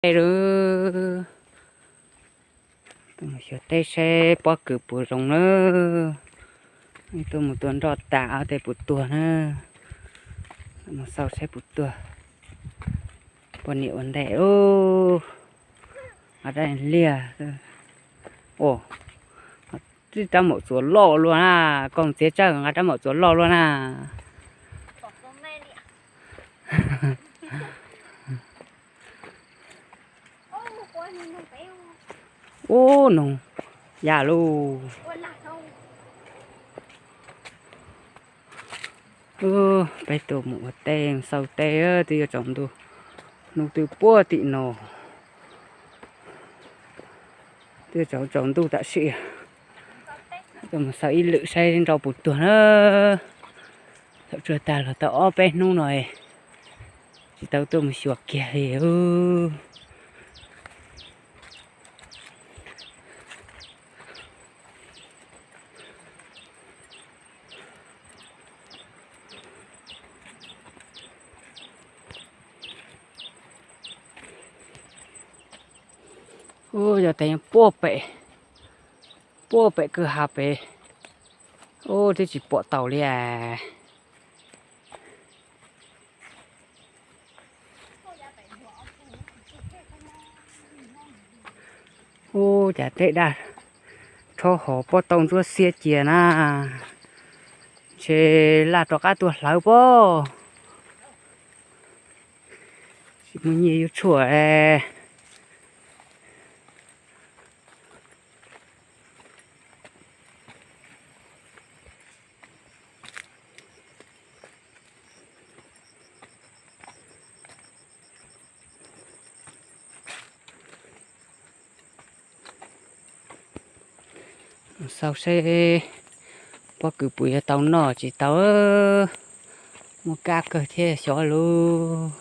Teb lawm. Tuaj mus xyuas teb saib pob kws puas zoo na. Tuaj mus tua nroj tas ob teg puas tuag na. Mus xauj saib puas tuag. Poj niam ua ntej ub. Nqa rab liag. Ua, rab maum txuas loj luaj na. Koj txiav tsawj nqa rab maum txuas loj luaj na. Ub, noog ya lauj. Peb tuaj mus ua teb xauj teb twb yuav tsaus ntuj. Hnub twb puag tim no, twb yuav tsaus ntuj tam sim. Tuaj mus xauj ib lwm saib nroj puas tuag na. Thaum tsuag tag los tau ob peb hnub no tsis tau tuaj mus xyuas kiag li. Ub, yog tes puag pem, puag pem kwj ha pem. Ub, twb tsis pom tau li as. Ub, cas teb daj rhob hos pob tauj ntsuab xiab cia na. Ntshe laj rov qab tuaj hlawv pob. Tsis muaj nyiaj yuav tshuaj. Xauj seb pob kws puas yuav tau noj tsis tau. Muaj kab kawg thiab xyov lauj.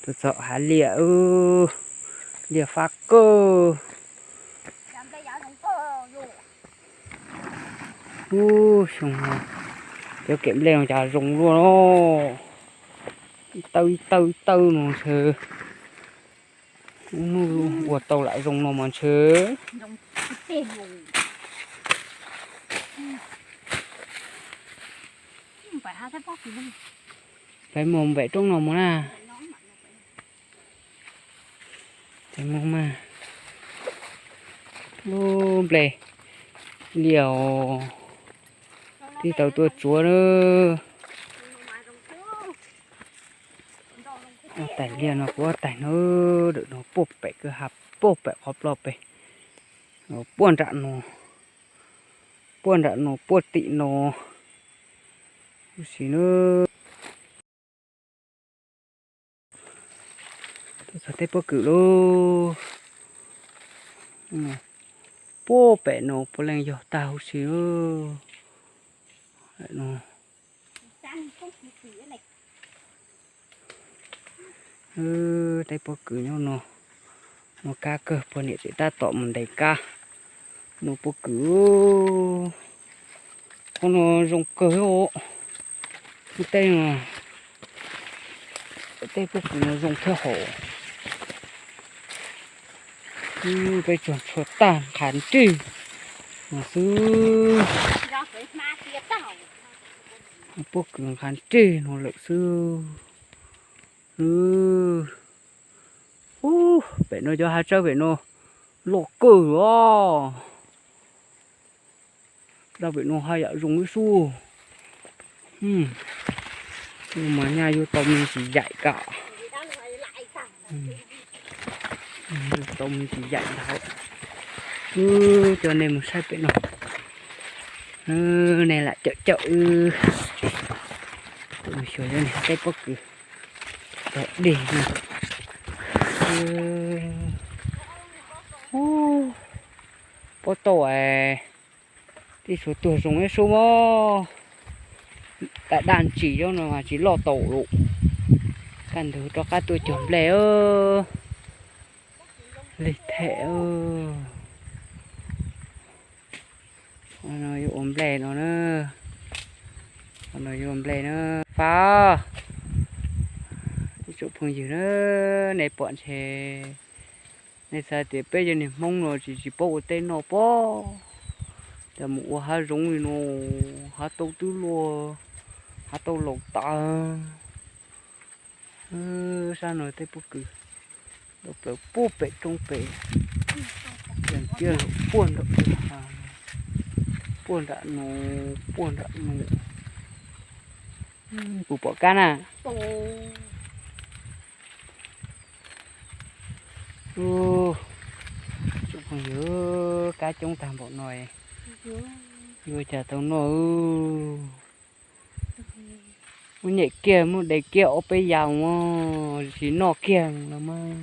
Tuaj txog hav liaj, liaj fab kawg. Ub, xyoo no cov kev nplej no cas zoo luaj no. Ib tawb ib tawb ib tawb no ntshe. Ub, hnub ua tau lam zoo no mas ntshe. Peb mus npem roob no mus na. Mus mas. Ub, nplej liaj os. Twb tau tuaj tsuav na. Ob tais liaj no kuj ob tais no, lawm no puag pem kwj ha, puag pem qhov ploj pem, puag nram no, puag nram no puag tim no. Huv si na. Tuaj txog teb pob kws lauj. Puag pem no puav leej yog tag huv si no. Teb pob kws nyob no, muaj kab kawg, poj niam tseem tab tom mus ntes kab noj pob kws. Qhov no zoo kawg os. Tej no, tej pob kws no zoo thiab hos. Peb tsuag tshua tag nqha nrig no xwb. Pob kws nqha nrig no lawm xwb. Ub, pem no cov hav tsawb pem no loj kawg os. Dab pem no haj yam zoo ib sub. Mas nyaj yuav tau me ntsis yaim kam. Tau me ntsis yaim ntag. Wb coj nej mus saib pem no. Nej lam cawm cawm wb. Tuaj mus xyuas yog niag teb pob kws tog dej na. Pob tauj es tib suav tuag zoo ib sub mog. Daj daj ntsis no mas tsis loj tau lawm. Kaj ntug rov qab tuaj cog nplej. Lig them. No yuav ua nplej no na. No yuav nplej na, Fab, ib tsoom phooj ywg na, nej pom ntshe nej xav tias peb yog niag Hmoob no tsis tsis paub ua teb noj pob, cas mus ua hav zoov li no, hav tauj twb luaj, hav tauj laus tas. Sab no tej pob kws, plaws puag pem roob pem, yeej tiaj los puag nram, puag nram no, puag nram no. Kuv pom kab na. Tsoom phooj ywg, kab coob tag npaum no, yuav cas tau noj. Muab nyem kiag muab de kiag ob peb yas mus, tsis noj kiag los mas.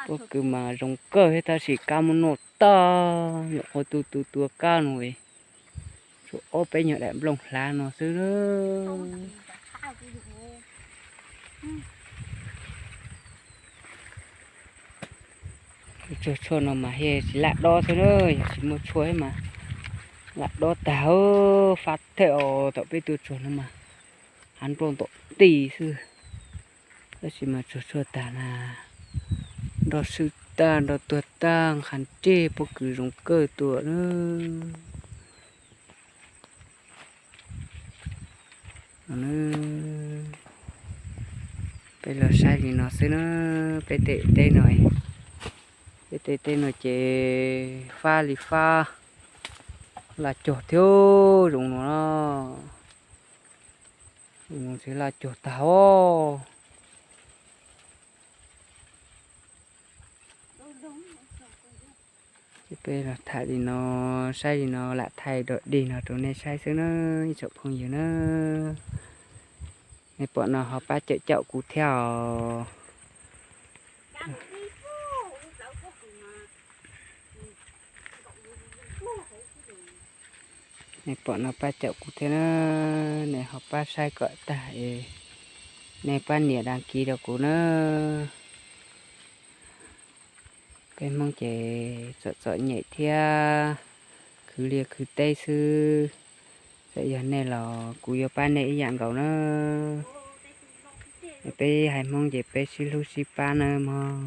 Pob kws mas zoo kawg thiab tab sis kab muab noj tag, nyuam qhuav tu tu tua kab no, tshuav ob peb nyuag daim nplooj hlav no xwb. Tsuag tshuaj no mas thiaj tsis lam dob xwb na, yog tsis muaj tshuaj mas lam dob tag. Fab thawj os, thaum peb tuaj tsuag no mas hav nplooj ntom ti xwb, tab sis mas tsuag tshuaj tag na, nroj swb tag nroj tuag tag, nqha ntsej pob kws zoo kawg tuaj na. Peb los saib li no xwb na, peb tej teb no, peb tej teb no ces fab li fab, laj cog thiab zoo no, zoo no tsis laj cog tag os. Ces peb los tham li no, saib li no lam thaij dog dig no rau nej saib xwb na, ib tsoom phooj ywg na. Nej pom no ho pab caum caum kuv thiab os. Nej pom no pab caum kuv thiab na, nej ho pab saib kom tag es nej pab nias đăng ký rau kuv na. Peb Hmoob ces txom txom nyem thiab, khwv liaj khwv teb xwb. Txawm yog nej los kuv yuav pab nej ib yam nkaus na. Peb haiv Hmoob ces peb sib hlub sib pab na mog.